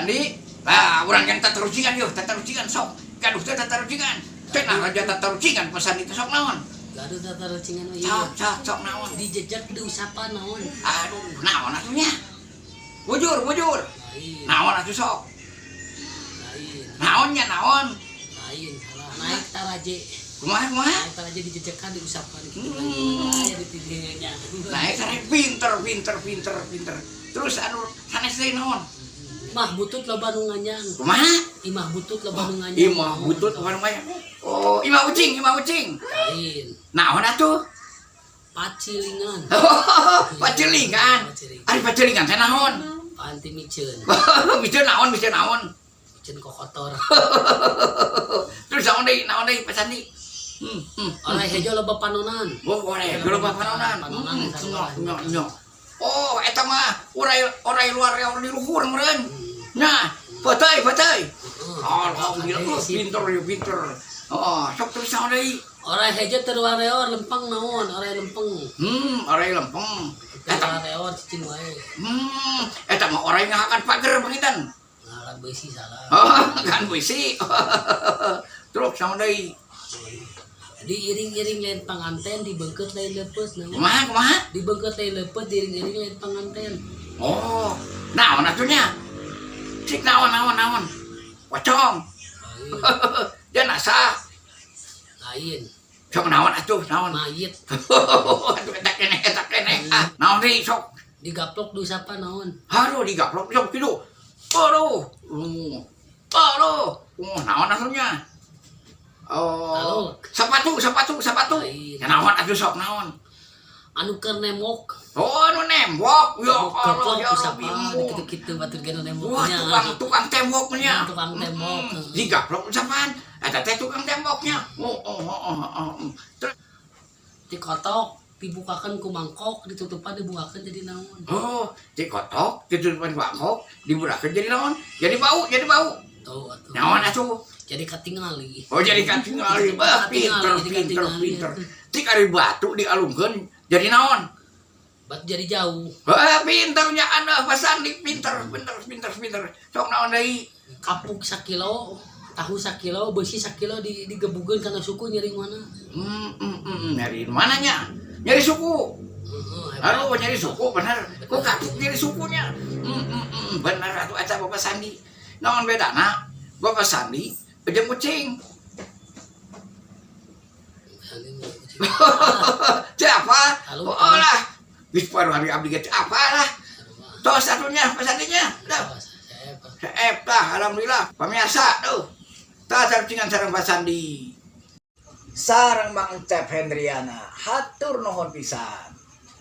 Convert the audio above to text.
Sandi. Lah, urang yang tatarucingan yeuh, tatarucingan sok. Gaduh teh tatarucingan. Cenah raja tatarucingan Pak Sandi teh sok naon? Gaduh tatarucingan mah ieu. Sok, sok, sok naon? Dijejak diusapan naon? Aduh, naon atuh nya? Bujur, bujur. Lain. Naon atuh sok? Lain. Naonnya naon? Lain, salah. Naik taraje. Kumaha, kumaha? Naik taraje dijejekan diusapan gitu. Aya di tidinya. Naik taraje, pinter, pinter, pinter, pinter. Terus anu sanes deui naon? Imah butut loba nu nganyang. Kumaha? Imah butut loba nu nganyang. Imah butut loba nu nganyang. Oh, imah ucing, imah ucing. Lain. Naon atuh? Pacilingan. Pacilingan. Pacilingan. Ari pacilingan teh naon? Panti miceun. Miceun naon, miceun naon? Miceun kokotor. Terus naon deui, naon deui Pak Sandi? Orai hejo loba panonan. Oh, orai hejo loba panonan. Panonan. Nyok, nyok. Oh, eta mah orai orai luar yang di luhur meureun. Nah, peuteuy, peuteuy. Alhamdulillah, oh, pinter ya pinter. Oh, sok terus naon deui? Orai hejo teu wareor lempeng naon? Orai lempeng. Orai lempeng. Teu Eta wareor cicing wae. Eta mah orai ngahakan pager pangitan. Ngahakan beusi salah. Oh, kan beusi. Terus naon deui? Diiring-iring lain panganten, dibeungkeut lain leupeut naon? Kumaha, kumaha? Dibeungkeut lain leupeut, diiring-iring lain panganten. Oh, naon atuh nya? Cik naon, naon, naon? Pocong. Lain. Jenazah. Lain. Sok naon atuh, naon? Mayit. Aduh, eta keneh, eta keneh. Ah, naon deui sok? Digaplok diusapan naon? Aduh, digaplok sok kitu. Aduh. Aduh. Oh, naon atuh nya? Oh, Halo. Sepatu, sepatu, sepatu. Lain. Ya naon atuh sok naon? Anu keur nembok. Oh, anu nembok. Ya Allah, Gaplok ya Rabbi. usapan kitu-kitu batur ge nu nembok Wah, nya. Tukang tukang temboknya. Tukang tembok. Digaplok usapan. Eta teh tukang temboknya. Oh. Terus Dikotok dibukakan ku mangkok, ditutupan dibukakan jadi naon? Oh, dikotok, ditutupan mangkok, dibukakan jadi naon? Jadi bau, jadi bau. Tuh atuh. Naon atuh? Jadi katingali. Oh, jadi katingali. Bah, pinter, Jadi pinter, katingali. Pinter. Tik ari batu dialungkeun jadi naon? Batu jadi jauh. Wah, pinternya Anda, Pak Sandi, pinter, pinter, pinter, pinter. Sok naon deui? Kapuk sakilo, tahu sakilo, beusi sakilo di digebugeun kana suku nyeri mana? Nyari mananya? Nyari suku. Heeh, hebat. Aduh, nyari suku bener. Kok kapuk nyari sukunya? Bener atuh eta Bapak Sandi. Naon bedana? Bapak Sandi jeung kucing. Sandi mah kucing. Siapa? Halo, Oh lah. Geus baru hari abdi ge apa lah. Tos atunya Pak Sandinya. Dah. Oh, saya apa? Seep tah, alhamdulillah. Pamiarsa tuh. Tah carucingan sareng Pak Sandi. Sareng Mang Cep Hendriana, hatur nuhun pisan.